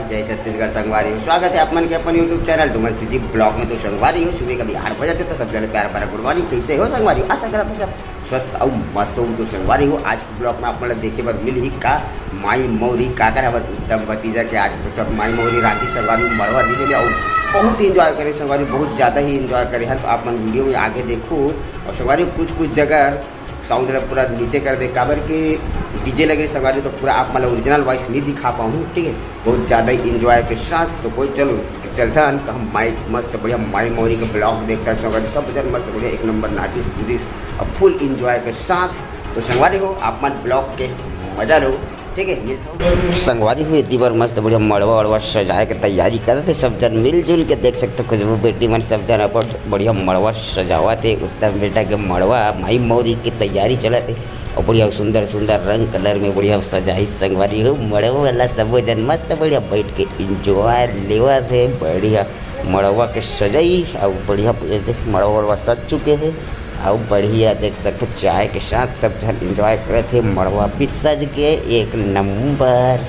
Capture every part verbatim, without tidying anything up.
जय छत्तीसगढ़ संगवारी हो, स्वागत है आप मन के अपन YouTube channel Duman city blog में। तो संगवारी हो, सुबह कभी आठ बजे थे तो सब जने प्यार भरा गुड मॉर्निंग। कैसे हो संगवारी हो? आशा करत हो सब स्वस्थ अउ मस्त हो। तो संगवारी हो, आज के ब्लॉग में आप मन ला देखे बर मिलही का माई मौरी काकर हमर उत्तम भतीजा के आज तो सब माई मौरी रांधी संगवारी मड़वा दी चले अउ बहुत ही एंजॉय करे संगवारी, बहुत ज्यादा ही एंजॉय करे हैं। तो आप मन वीडियो में आगे देखो। और संगवारी हो, कुछ कुछ जगह साउंड ला पूरा नीचे कर दे, काबर के डीजे लगे संगवारी, तो पूरा आप मन ला ओरिजिनल वॉइस नहीं दिखा पाऊँ, ठीक है, बहुत ज्यादा ही एंजॉय के साथ। तो कोई चलो चलथन, तो हम माई मस्त बढ़िया माई मौरी के ब्लॉग देखथन संगवारी, सब जन मस्त बढ़िया एक नंबर नाचिस कूदिस अब फुल एंजॉय के साथ। तो संगवारी हो, आप मन ब्लॉग के मजा लो, ठीक है, मिलथन। संगवारी हो, एती बर मस्त बढ़िया मड़वा वड़वा सजाए के तैयारी करत हे सब जन मिलजुल के, देख सकते हो खुशबू बेटी मन सब जन अपन बढ़िया मड़वा सजावत हे। उत्तम बेटा के मड़वा माई मौरी की तैयारी चलत हे अउ बढ़िया सुंदर सुंदर रंग कलर में बढ़िया सजाही संगवारी हो मड़वा वाला। सबो जन मस्त बढ़िया बैठ के एंजॉय लेवत हे बढ़िया मड़वा के सजाई अउ बढ़िया ये देख मड़वा वड़वा सज चुके हे। अउ बढ़िया देख सकते हो, चाय के साथ सब झन एंजॉय करत हे। मड़वा भी सज के एक नंबर,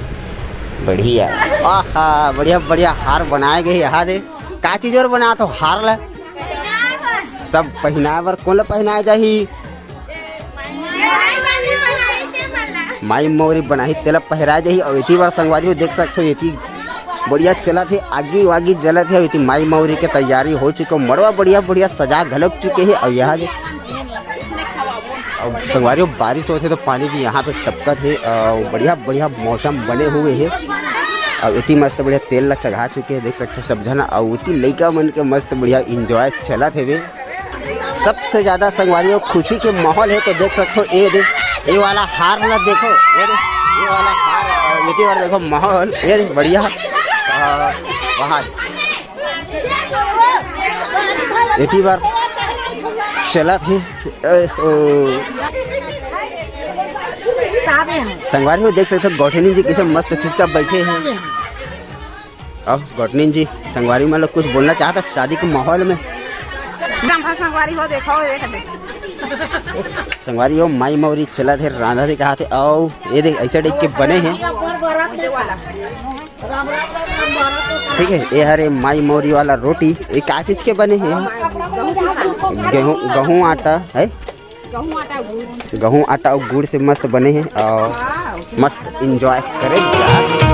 बढ़िया। आहा, बढ़िया बढ़िया हार बनाए गए हे। यहाँ दे, का चीज और बना तो हार ला सब पहिनाए बर, कोन ला पहिनाए जाही? माई मौरी बनाही तेला पहिराए जाही। अउ एती बर संगवारी हो देख सकते हो, एती बढ़िया चलत हे, आगी वागी जलत हे। इति माई मौरी के तैयारी हो चुके, मड़वा बढ़िया बढ़िया सजा घलोक चुके हे। अउ यहाँ जे, अउ संगवारी हो, बारिश होथे तो पानी भी यहाँ पे टपकत हे। अउ बढ़िया बढ़िया मौसम बने हुए हे। अउ इति मस्त बढ़िया तेल ला चढ़ा चुके हे, देख सकते हो सब झन। अउ इति लइका मन के मस्त बढ़िया एंजॉय चलत हेवे। सबसे ज्यादा संगवारी हो खुशी के माहौल हे, तो देख सकते हो, ये दे, ये वाला हार ला देखो, ये दे, ये वाला हार, अ, ये दे, और देखो माहौल, ये दे, बढ़िया, अ, वहाँ एती बार चलत हे, अ, ओ। संगवारी हो देख सकते हो, गौठनी जी कैसे मस्त चुपचाप बैठे हैं। अब गौटनीन जी, संगवारी मन ला कुछ बोलना चाहत हस शादी के माहौल में? संगवारी हो, देखो, देख ले। संगवारी हो, माई मौरी चलत हे, रांधत हे, कहात हे, अउ ये देख, ऐसे टाइप के बने हे। ठीक है, ये हरे माई मौरी वाला रोटी, ये का चीज के बने हे? गेहूं, गेहूं आटा है। गहूं आटा अउ गुड़। गहूं आटा अउ गुड़ से मस्त बने हे अउ मस्त एंजॉय करे जा।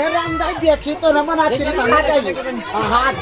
राम दाई देखी तो न मना चिल्लाना चाहिए। हाँ।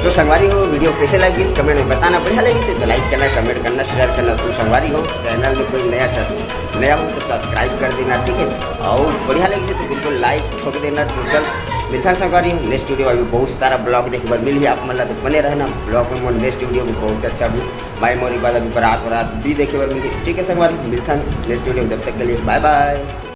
तो संगवारी हो, वीडियो कैसे लगिस कमेंट में बताना। बढ़िया लगिस हे तो लाइक करना, कमेंट करना, शेयर करना। तो संगवारी हो, चैनल में कोई नया नया हो तो सब्सक्राइब कर देना, ठीक है। और बढ़िया लगिस हे तो बिल्कुल लाइक ठोक देना। टोटल मिलथन संगवारी हो नेक्स्ट वीडियो में। अभी बहुत सारा ब्लॉग देखे बर मिलही आप मन ला, तो बने रहना ब्लॉग में। मोर नेक्स्ट वीडियो में बहुत अच्छा भी माई मोरी वाला भी बारात वारात भी देखे बर मिलही, ठीक है संगवारी। मिलथन नेक्स्ट वीडियो में, जब तक के लिए बाय बाय।